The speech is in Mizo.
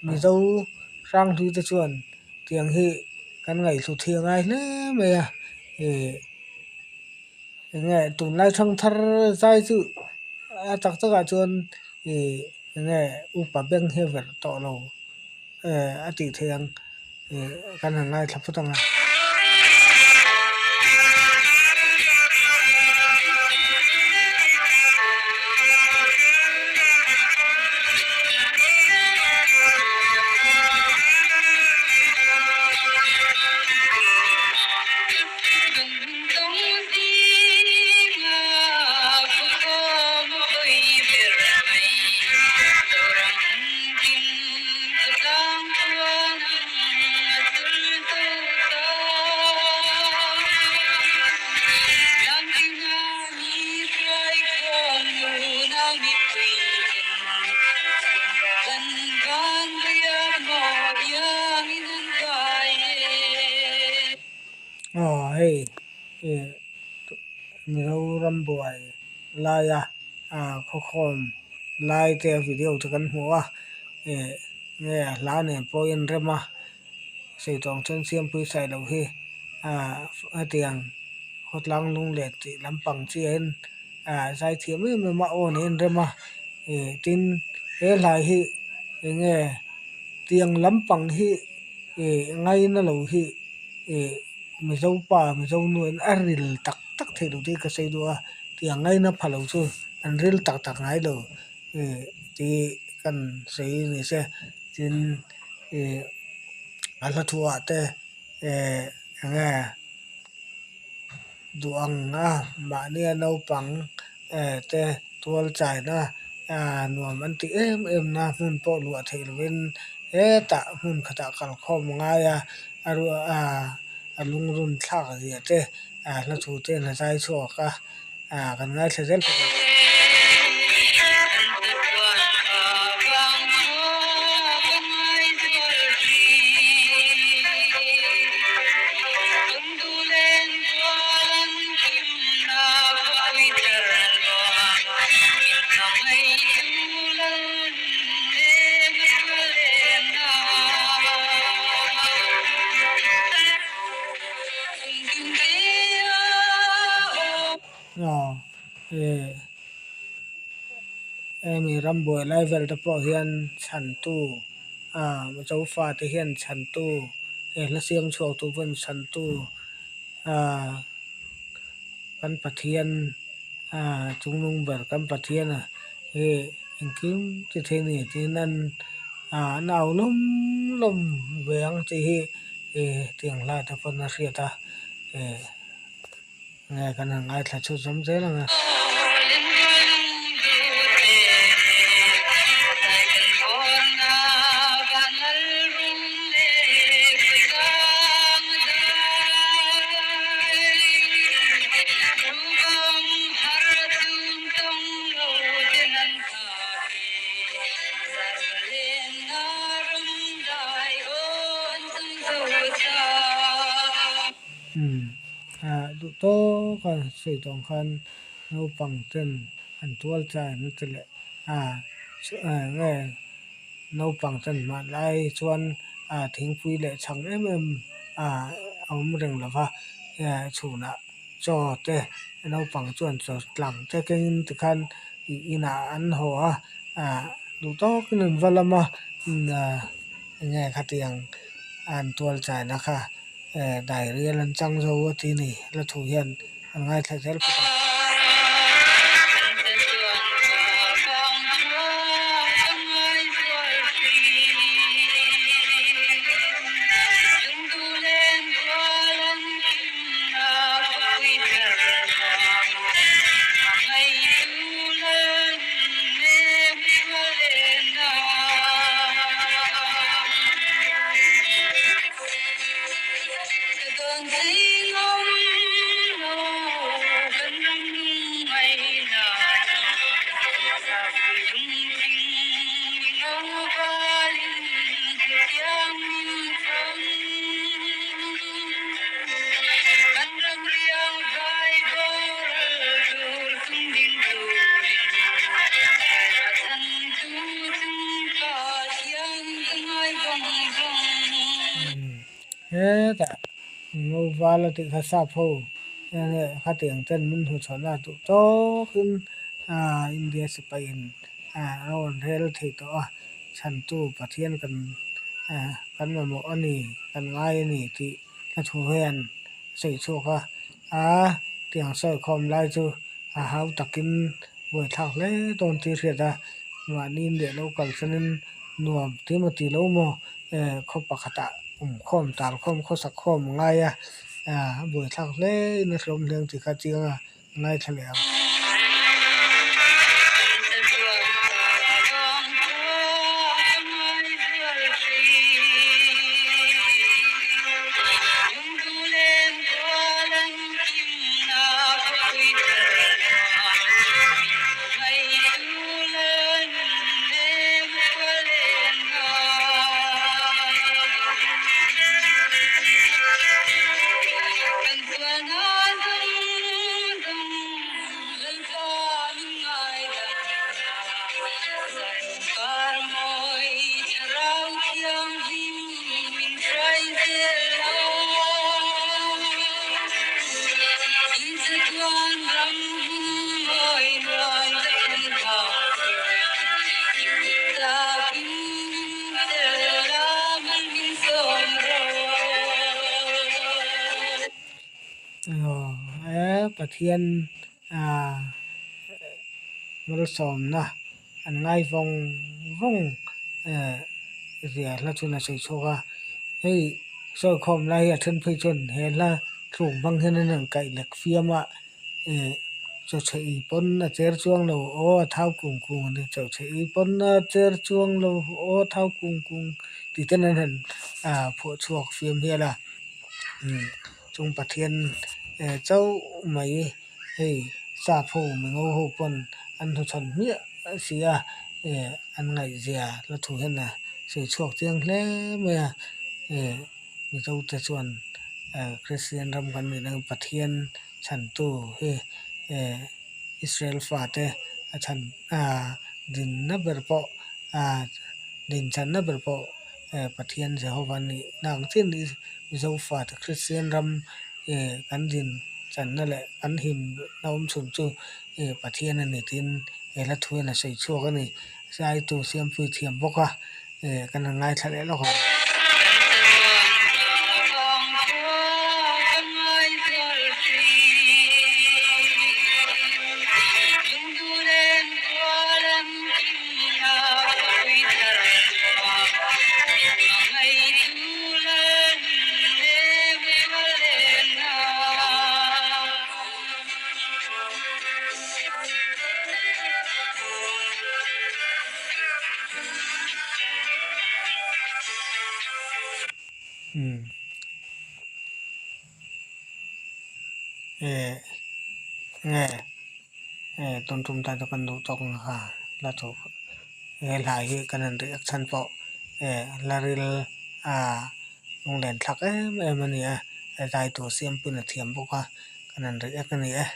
Mizo hranghlui te chuan tiang hi kan ngaihhlut hi a ngai hle mai a ih eng nge tunlai thangthar zai chu a tak takah chuan ih eng nge upa beng hi a verh tawh lo. Eh a tih theih ang eh kan han ngaithla phawt ang a. Aw hei ih Mizoram buai laia ah khawkhawm lai te video te kan hmu a ih nge a hla nen pawh in rem a sawi tawh ang chuan Siampui Sailo hi ah hetiang khawtlang lung leh tih lampang chiahin ah zai thiam em em a aw nen a inrem a ih tin he hlai hi eng nge tiang lampang hi ih ngaina lo hi ih Mizo pa Mizo nu in a ril tak tak theih loh te hi ka sawi duh a tiang ngaina pha lo chu an ril tak tak ngai lo ih tih kan sawi ni se tin ih a hla thu ah te eh eng nge duh ang a mahnia naupang eh te tual chaina ah nuam an tih em em na hmun pawh luah theih lovin hetah hmun khatah kalkhawm a ngai a a ruah ah a lungrun thlak zia te ah hla thu te in a zai chhuak a ah kan ngaithla zel phawt ang. Aw eh hemi rambuai lai vel te pawh hian chhantu ah Mizo fate hian chhantu he hla siam chhuak tur pawhin chhantu ah kan Pathian ah chungnung ber kan Pathian a hi engkim ti thei a ni tiin an ah an au lawm lawm ve ang tih hi ih tiang hla te pawn a hriat a eh. Nge kan han ngaithla chhut zawm zel ang a. Ah duh tawk a sawi tawh ang khan naupang ten an tual chai an ti leh ah nge naupang ten hmanlai chuan ah thingpui leh chhang em em ah a awm reng lo va chhunah chaw te naupang chuan chaw tlang te kengin tikhan ih inah an haw a ah duh tawkin an va lam a enge khatiang an tual chaina kha. Eh dairial an chang zo a ti ni la thu hian an ngaithla zel phawt ang. Hetah ngo val a tih kha sap ho enge khatiang ten min hmuchhawn a duh tawkin aaa India sipai in aaa ro an rel thei tawh a chhantu Pathian kan aaa kan mamawh a ni kan ngai a ni tih hla thu hian a sawi chhuak a aaa tiang sawi khawm lai chu a hau takin buaithlak hle dawn tih a hriat a mahni leh lo kalsanin nuam ti emaw tih lo maw eh khaw pakhatah awm khawm tar khawm khawsak khawm a ngai a ah a buaithlak hle in a hlawm hleng tih kha a chiang a ngaithla leh ang. Aw Pathian malsawmna an ngai vawng vawng zia hla chuan a sawi chhuak a hei sawi khawm lai hi a then phei chuan he hla thluk hmang hian an han kaih lek fiam a chawchhe ei pawn a cher chuang lo aw a thau kung kung a ni chawchhe ei pawn a cher chuang lo aw a thau kung kung tih ten an han phuah chhuak fiam hial a. Chung Pathian chauh mai hei sap ho mingo ho pawn an hnuchhawn hmiah si a an ngaihzia la thu hian a sawi chhuak chiang hle mai a Mizo te chuan Kristian ram kan nih nang Pathian chhantu hi Israel fate a chhan dinna ber pawh din channa ber pawh Pathian Jehovah nih na ang chiah ni Mizo fate Kristian ram kan din channa leh kan him na awm chhun chu Pathian a ni tiin he hla thu hian a sawi chhuak a ni. Zaitu Siampui thiam bawk a kan han ngaithla leh lawk ang. Eh tun tum tan chu kan duh tawk ang kha la chu he hlai hi kan han react chhan pawh eh la ril a lunglen thlak em em a ni a zai tur siam pawhin a thiam bawk a kan han react a ni e.